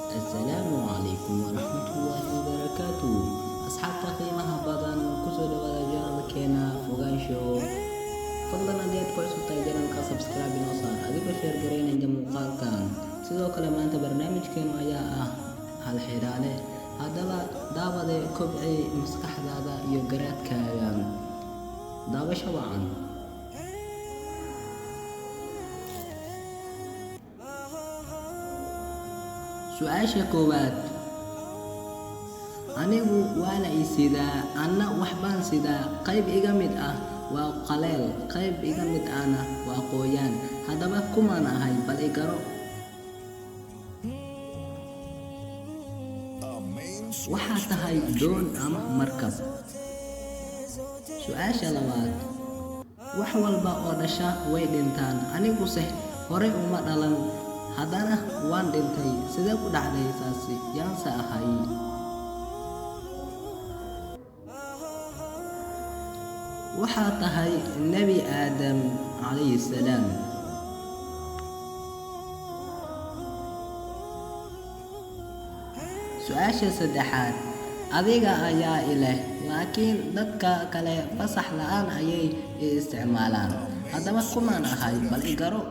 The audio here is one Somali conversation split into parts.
Assalaamu calaykum waraxmatullaahi wabarakaatu. Asxaabta qiimaha badan, kusoo dhawaada channelkeena Fogaansho. Fadlan haddii aad ku cusub tahay channelka, subscribe inoo saar adigoo share garaynaya muuqaalkan. Sidoo kale maanta barnaamijkeenu ayaa ah hal xidhaale. Haddaba daawade, kobci maskaxdaada iyo garaadkaaga. Daawasho wacan. Su-aasha koowaad: anigu waa la i sidaa, anna waxbaan sidaa. Qayb iga mid ah waa qaleel, qayb iga mid ahna waa qoyaan. Haddaba kumaan ahay? Bal i garo. A main Waxaa switch tahay production. doon ama markab. Su-aasha labaad: wax walba oo dhasha way dhintaan, aniguse horey uma dhalan, haddana waan dhintay. Sidee ku dhacday saasi? Yaanse ahay? Waxaa tahay Nebi Aadam calayhi salaam. Su-aasha saddexaad: adiga ayaa i leh, laakiin dadka kale fasax la'aan ayay i isticmaalaan. A main Haddaba kumaan switch ahay? Bal i production. garo.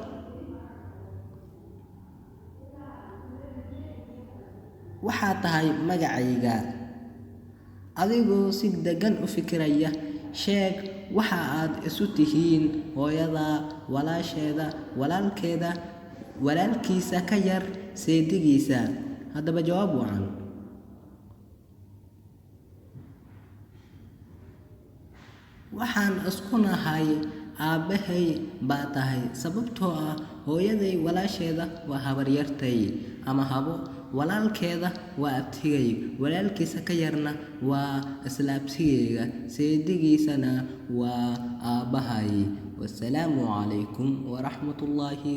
Waxaa tahay magacayga. Adigoo si deggan u fikiraya, sheeg waxa aad isu tihiin hooyada, walaasheeda, walaalkeeda, walaalkiisa ka yar, seedigiisa. Haddaba jawaab wacan. Waxaan isku nahay aabbahay baa tahay, sababtoo ah hooyaday walaasheeda waa habaryartay ama habo, walaalkeeda waa abtigay, walaalkiisa ka yarna waa isla abtigayga, seedigiisana waa aabbahay. Wasalaamu calaykum waraxmatullaahi.